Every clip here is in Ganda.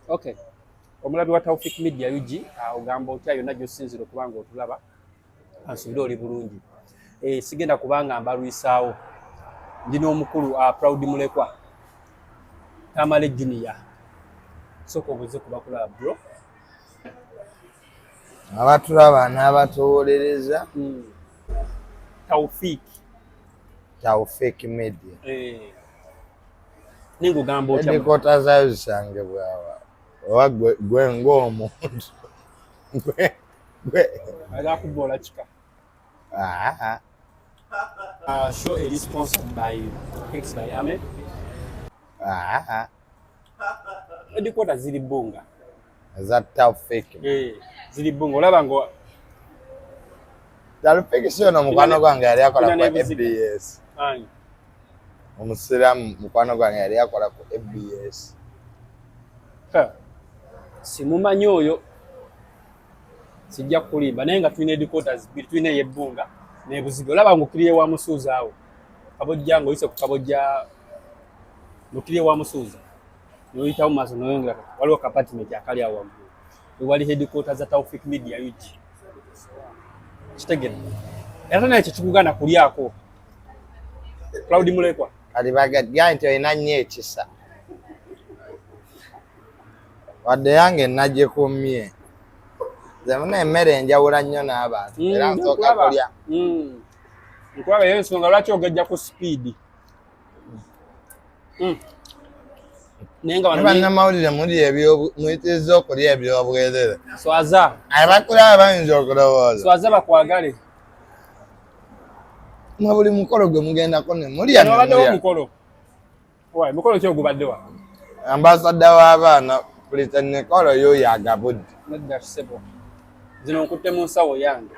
Okay, omulabi wa Taufik Media UG, ogamba otya yonna gy'osinzira okuba nga otulaba? Ansuubire oli bulungi. Sigenda kubanga mbalwisaawo, ndi n'omukulu Proud Mulekwa Tamale Junior. Sooka obuuze ku bakulaba, bro. Abatulaba n'abatuwuliriza. Taufik. Taufik Media. Ninga ogamba otya? Headquarter zaayo zisangibwawa oba gwe ng'omuntu gwe? Agakuboola kika. Ah. Show eri sponsored by Cakes by Ahmed. Ah. Headquarter ziri Bunga. Eza Taufik? Ziri Bunga, olaba nga Taufik si ono mukwano gwange yali akola Tulina ku n'ebiziga. ABS? Ani? Omusiraamu mukwano gwange yali akola ku ABS. Ha. Simumanyi oyo, sijja kukulimba, naye nga tulina headquarters bbiri, tulina ey'ebbunga n'ebuziga. Olaba nga okkiriye wa Musuuza awo Kabojja, ng'oyise ku Kabojja ng'okkiriye wa Musuuza, n'oyitawo mu maaso n'oyongera, waliwo ka apartment akali awo waggulu, wewali headquarters za Taufik Media UG. Kitegere era naye kyekikugaana kulyako, Proud Mulekwa. Kati bagambye nti olina nnyo ekisa, wadde yange nagikumye nze muna emmere enjawula nnyo n'abantu era nsooka Nkulaba. kulya. Nkulaba, eyo ensonga lwaki ogejja ku speed. Naye nga ne bano bannamawulire muli muyitiriza okulya ebyobwerere. Swaza. Abakulaba bayinza okulowooza. Swaza, bakwagale. Mwe buli mukolo gwe mugendako ne mulya ne Wabaddewo mulya. mukolo. Wai, mukolo ki ogubaddewa? Ambassador w'abaana Pulita Nicolo yoyo agabudde. Nedda ssebo, zino nkutte mu nsawo yange.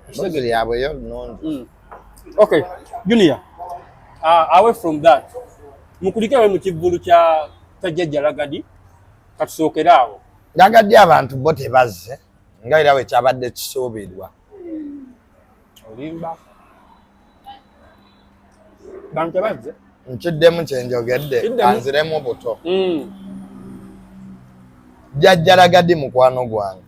Mbuzi lyabwe yo nnungi. Okay, Junior. Away from that, mukulikewe mu kivvulu kya Jjajja Ragga Dee, katusookere awo. Ragga Dee abantu bo tebazze nga era bwe kyabadde kisuubirwa. Olimba. Bantu tebazze. Nkiddemu kyenjogedde. Kiddemu. Kanziremu buto. Jjajja Ragga Dee mukwano gwange,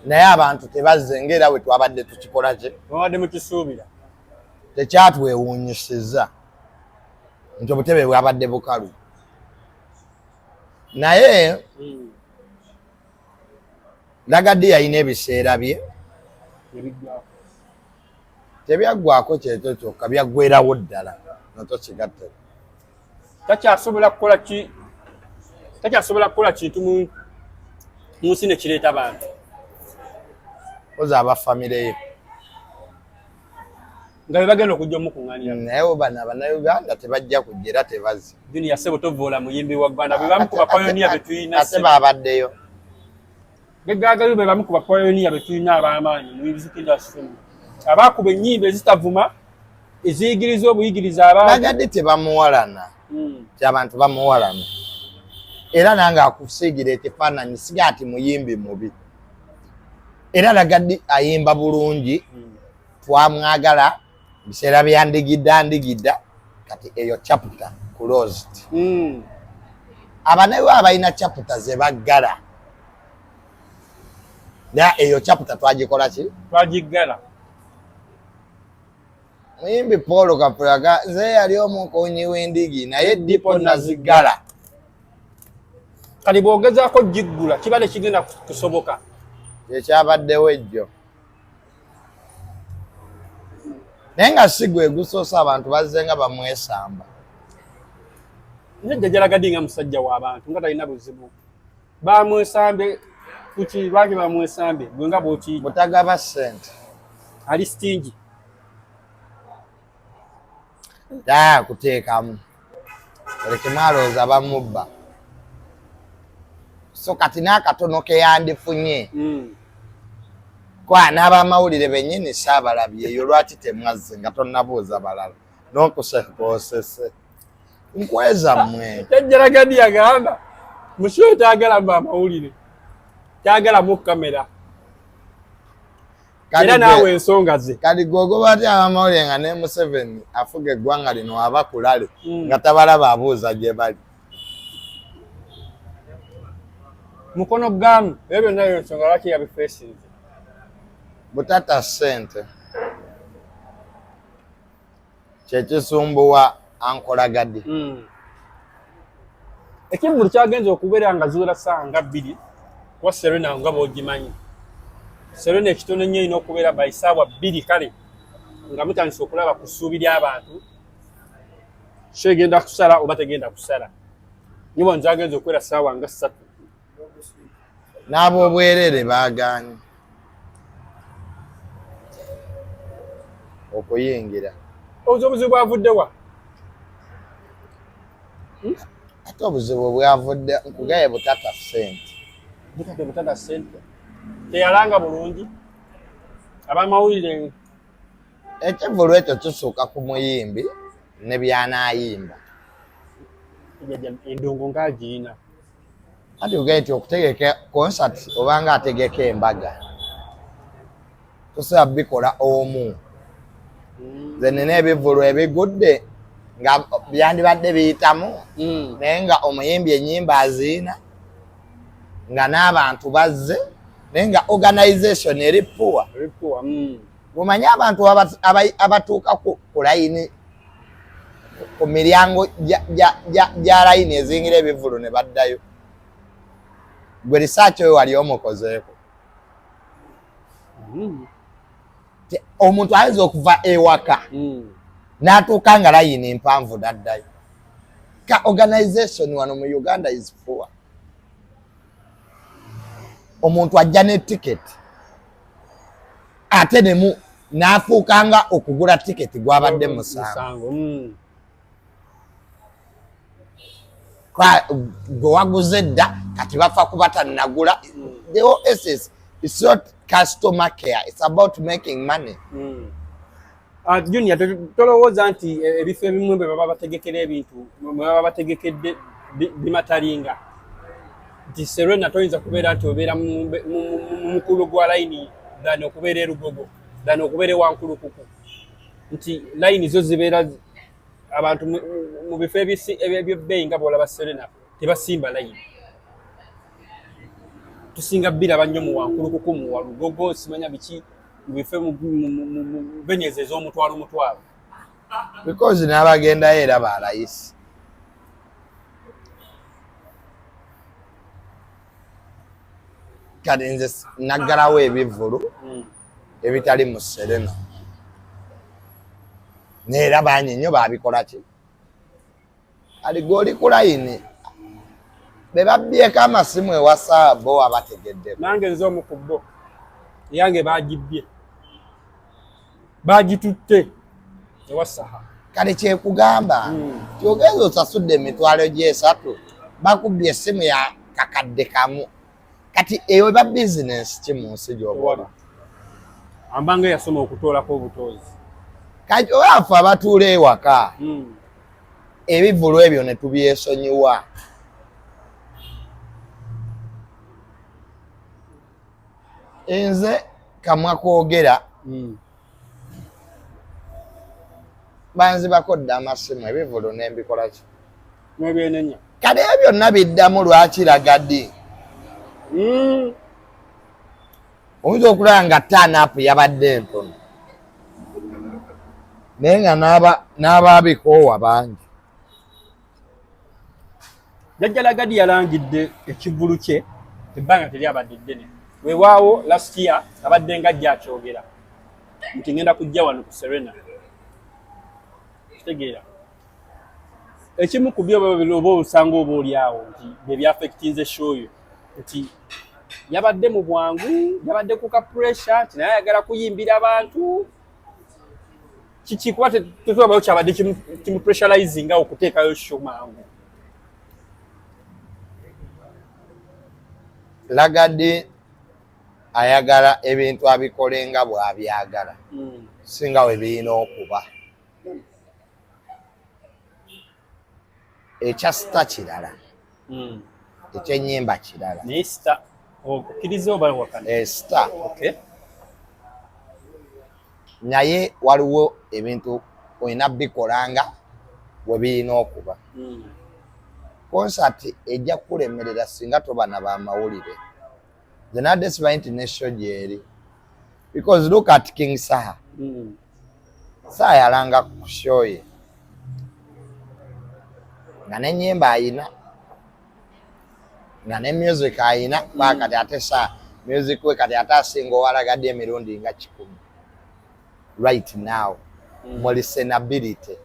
naye abantu tebazze ngaera bwe twabadde tukikola ki. Mwabadde mukisuubira. Tekyatwewuunyisiza nti obutebe bwabadde bukalu, naye Ragga Dee yalina ebiseera bye. Ebiggwako. Tebyaggwako kyekyo kyokka, byaggwerawo ddala notokigatte. Takyasobola kukola kintu mu nsi ne kireeta bantu. Oza aba famire ye. Nga be bagenda okujja omukuŋŋaanira. Naye bo bano Abannayuganda tebajja kujja era tebazze. Junior sebo, tovoola muyimbi wa ggwanga, be bamu ku bapioneer be tulina. Ate babaddeyo. Gegagayo be bamu ku bapioneer be tulina ab'amaanyi mu music industry, abakuba ennyimba ezitavuma, eziyigiriza obuyigiriza abantu. Ragga Dee tebamuwalana. Ti abantu bamuwalana, era nange akusiigira ekifaananyi siga ati muyimbi mubi, era Ragga Dee ayimba bulungi. Twamwagala biseera bya ndigida ndigida, kati eyo chapter closed. Abanawe abalina chapter ze baggala, naye eyo chapter twagikola ki? Twagiggala. Muyimbi Paul Kafulaga, nze yali omukonyi w'endigi, naye depot naziggala. Kati bw'ogezaako giggula kiba tekigenda kusoboka. Ekyabaddewo ejjo, naye nga si gwe gusoose, abantu bazze nga bamwesamba. Nze Jjajja Ragga Dee nga musajja w'abantu, nga talina buzibu, bamwesambe kuki? Lwaki bamwesambe gwe nga bw'okiyita? Butagaba ssente. Ali stingy. Taa kuteekamu buli kimu, alowooza bamubba, so kati n'akatono ke yandifunye kwa n'abamawulire bennyini saabalabye eyo. Lwaki temwazze nga tonnabuuza balala n'okuseka osese nkweza mmwe? Jjajja Ragga Dee yagamba musio tayagala mu amawulire, tayagalamu kamera. Era naawe ensonga ze. Kati gwogoba atya abamawulire nga ne Museveni afuga eggwanga lino aba kulale nga tabalaba, abuuza gye bali. Mukono gamu ebyo byonna yo ensonga lwaki yabifeesinze? Butata ssente kyekisumbuwa ankolagadi. Ekivvulu kyagenza okubeera nga ziwera ssaawa nga 2, kuba Serena nga bw'ogimanyi, Serena ekitono ennyo erina okubeera by ssaawa 2, kale nga mutandise okulaba ku ssuubi ly'abantu, so egenda kusala oba tegenda kusala. Nibo nzagenza okubeera ssaawa nga 3. N'ab'obwereere baagaanye okuyingira. Obuzibu bwavudde wa? Ate obuzibu bwavudde nkugaye butata ssente. Butata ssente, teyalanga bulungi abamawulire. Ekivvulu ekyo kisuuka ku muyimbi ne byanaayimba. Endongo ng'agirina. Anti ogaye nti okutegeka concert obanga ategeka embaga tosobola bikola omu. Nze nina ebivvulu ebigudde nga byandibadde biyitamu, naye nga omuyimbi ennyimba aziina, nga n'abantu bazze, naye nga organization eri poor. Mumanye abantu abatuuka ku layini, ku miryango gya layini ezingira ebivvulu ne baddayo. Gwe research oyo wali omukozeeko? Omuntu ayinza okuva ewaka n'atuuka nga layini mpanvu n'addayo. Ka organization wano mu Uganda is poor. Omuntu ajja ne ticket ate nemu n'afuuka nga okugula tiketi gwabadde musango. Gwe waguze dda, kati bafa kuba tannagula. The whole essence is not customer care, it's about making money. Junior, tolowooza nti ebifo ebimu bwe baba bategekera ebintu, bwe baba bategekedde bimatalinga nti Serena toyinza kubeera nti obeera mu mukulu gwa layini than okubeera erugogo, than okubeera ewankulukuku, nti layini zo zibeera abantu mu bifo ebyebbeeyi nga bwolaba Serena tebasimba layini? Tusinga biraba nnyo mu wankulukuku, mu walugogo, simanya biki, mu bifo mu venues ez'omutwalo mutwalo. Because n'abagendayo era balayisi. Kati nze naggalawo ebivvulu ebitali mu Serena, neera bangi nnyo babikola. Ki ali gwoli ku layini be babbyeko amasimu ewasa bo abategeddeko. Nange nze omu ku bo, yange bagibbye, bagitutte ewasaha. Kale kyekugamba tyogenza osasudde 300,000, bakubbye essimu ya 1,000. Kati eyo eba bizinesi ki mu nsi gy'oba? Ambanga yasoma okutoolako obutoozi. Kati oafe abatuula ewaka, ebivvulu ebyo ne tubyesonyiwa. Nze kamwa kwogera, banzibako dda amasimu, ebivvulu nembikola ki? Nebyenenya. Kati ebyo byonna biddamu lwaki Ragga Dee? Oyinza okulaba nga turn-up yabadde ntono, naye nga n'abaabikoowa bangi. Jjajja Ragga Dee yalangidde ekivvulu kye ebbanga teryabadde ddene. Weewaawo last year abadde nga ajja akyogera nti ngenda kujja wano ku Serena. Kitegeera ekimu ku byo oba osanga oba oli awo nti bye byaffectinze show yo, nti yabadde mu bwangu, yabadde ku ka pressure nti naye ayagala kuyimbira abantu kiki, kuba tetulabayo kyabadde kimu pressurizing awo okuteekayo show mangu. Ragga Dee ayagala ebintu abikole nga bw'abyagala, singa we birina okuba. Ekya star kirala, ekyenyimba kirala. Naye star okkiriza oba wakana? Star. Okay. Naye waliwo ebintu olina bikolanga we birina okuba. Concert ejja kukulemerera singa toba na bamawulire. Nze nadde simanyi nti ne show gyeri, because look at King Saha. Saha yalanga ku show ye nga nenyimba ayina, nga ne music ayina kuba kati ate sa music we kati ate asinga owalagadde emirundi nga 100 right now mu listenability.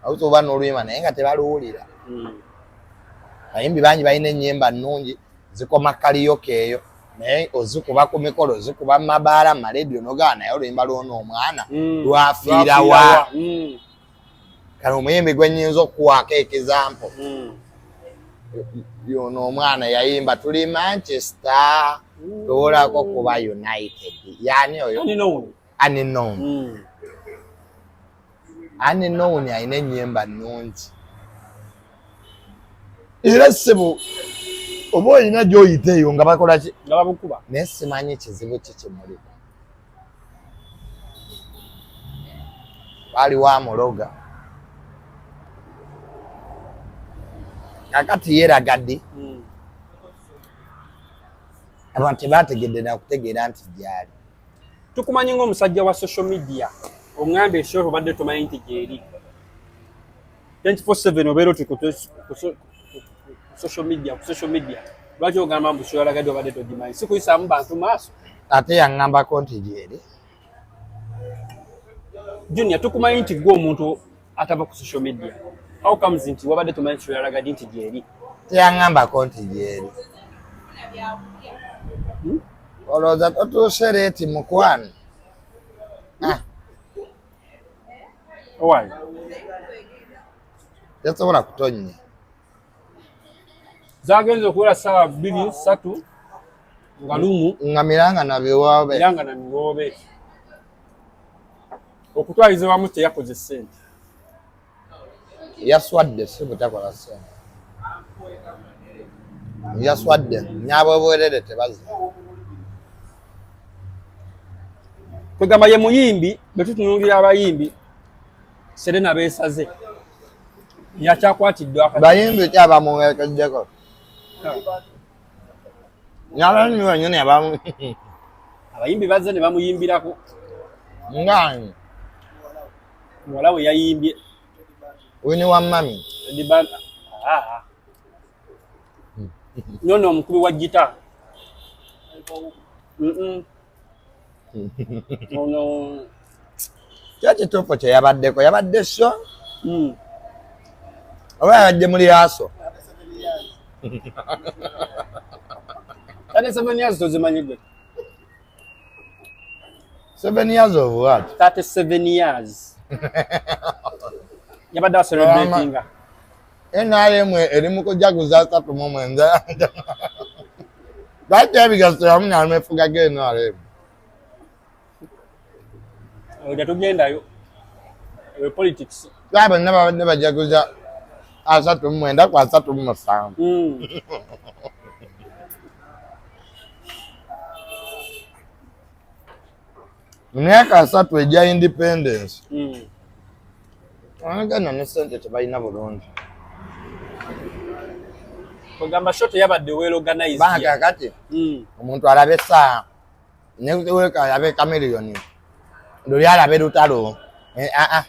Awuza oba n'oluyimba naye nga tebaluwulira. Abayimbi bangi balina ennyimba nnungi, zikoma karaoke eyo, naye ozikuba ku mikolo, ozikuba mu mabaala, mu marediyo, nogaa naye oluyimba lwona omwana lwafiirawa. Kale omuyimbi gwe nnyinza okuwaako example, yono omwana yayimba tuli Manchester tuwulako kuba United, yani oyo Unknown. Unknown alina ennyimba nnungi, era ssebo oba olina gy'oyita eyo nga bakola ki, nga babukuba, naye simanyi kizibu ki kimuliko. Baaliwo amuloga kakati yeraga ddi, abantu tebategedde nakutegeera nti gyali. Tukumanyi ng'omusajja wa social media, oŋŋamba e show obadde tomanyi nti gyeri 24/7, obeera oti ku social media, ku social media. Lwaki ogamba mbu show yalagadde obadde togimanyi? Si kuyisaamu bantu maaso? Ate yaŋŋambako nti gyeri. Junior, tukumanyi nti gwe omuntu atava ku social media. How comes nti wabadde tomanyi show yalagadde nti gyeri? Teyaŋŋambako nti gyeri. Olowooza totuuse late, mukwano? Ah. Owaayo. Tesobola kutonnya. Zagenze okuwera ssaawa 2, 3 nga lumu. Nga miranga na biwoobe. Miranga na miwoobe. Okutwaliza wamu teyakoze ssente. Yaswadde, si butakola ssente, yaswadde nyabwebwerere tebazi. Kwegamba ye muyimbi bwe tutunuulira abayimbi, Serena beesaze yakyakwatiddwa. Bayimbi ki abamuweekeddeko? N'abayimbi benyini abamu. Abayimbi bazze ne bamuyimbirako. Ngani? Muwala we yayimbye. Wini wa mami. Ah. Nono omukubi wa gita. Ono. Kyo kituufu kye yabaddeko, yabadde show oba yabadde mu lyaso? 37 years tozimanyi gwe? 7 years of what? 37 years yabadde acelebratinga. NRM eri mu kujaguza 39. Lwaki ebigaso yamu namefuga ga NRM? Oyo tetugendayo, eyo politics. Lwa bonna babadde bajaguza 39 ku 37. Mu myaka 30 egya independence, agana ne sente tebalina bulungi. Kwegamba show teyabadde well organized. Banka kati omuntu alabe essaawa neweka alabe Chameleone, luli alabe Lutalo. Eh, ah, ah.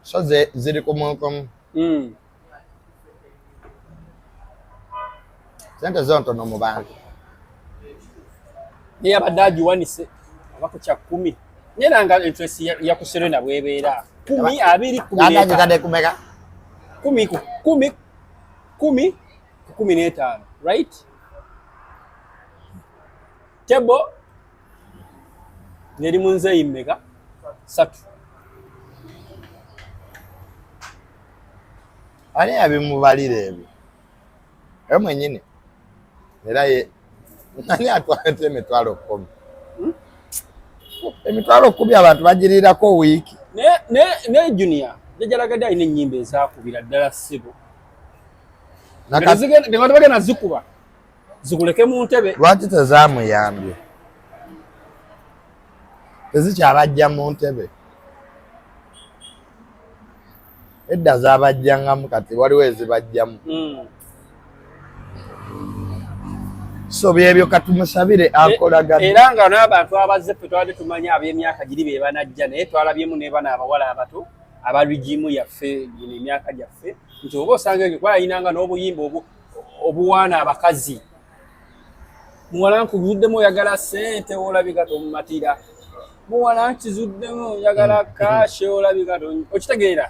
So ziri kumukumu. Sente zo ntono mu bantu. Naye yabadde agiwanise aba ku kya 10, naye nanga interest ya ku Serena bwebeera 10, 20, 15. Agitadde kumeka? 10 ku 10, 10 ku 15, right? Table ng'eri mu nzeeyi mmeka? Satu. Ani yabimubalira ebyo? Era mwenyini era ye ani atwalete 100,000? 100,000 abantu bagirirako wiiki. Naye Junior jajalagadde alina ennyimba ezakubira ddala ssibo. Nga tebagenda zikuba zikuleke mu ntebe. Lwaki tezamuyambye? Tezikyabajja mu ntebe. Edda zabajjangamu, kati waliwo ezibajjamu. So byebyo, katumusabire akolagana. Era nga n'abantu abazze, ffe twali tumanyi ab'emyaka giri be banajja, naye twalabyemu ne bano abawala abato aba regime yaffe, gino emyaka gyaffe, nti oba osanga ebyo kuba yayinanga n'obuyimba obuwaana abakazi. Muwala nkuzuddemu oyagala ssente, olabika tomumatira. Muwala nkizuddemu oyagala cash, olabika okitegeera.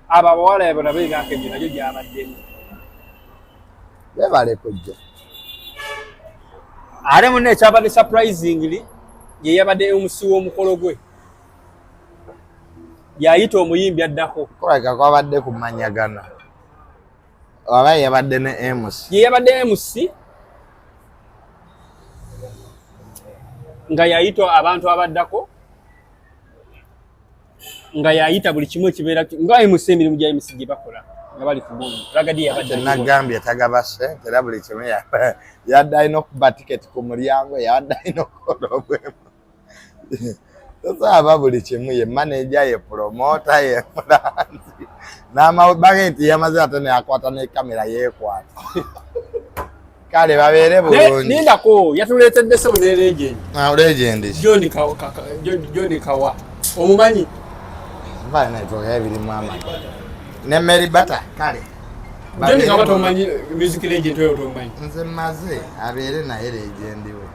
Abo abawala abo nabo emyaka egyo nagyo gyabaddemu. Bebale kujja. Ate munne ekyabadde surprisingly, ye yabadde MC w'omukolo gwe, yayita omuyimbi addako. Kulabika kwabadde kumanyagana, oba yabadde ne MC. Ye yabadde MC nga yayita abantu abaddako, nga yayita buli kimu ekibeera nga MC, emirimu gya MC gye bakola nga bali ku gundi. Ragga Dee yabadde agikola. Nagambye tagaba ssente, era buli kimu yadde alina okuba tiketi ku mulyango, yadde alina okukola obwemu. Tosaaba buli kimu, ye manager, ye promoter, ye mulanzi n'amabage nti yamaze ate neakwata ne kamera yeekwata. Kale babeere bulungi. Nindako, yatuleetedde sebo ne legend. Ah, legend. John John Kawa, omumanyi? Nvayo ebirimu amata ne Mary Bata, kale. John Kawa tomanyi? Music legend oyo tomanyi? Nze maze, abeere naye legend we.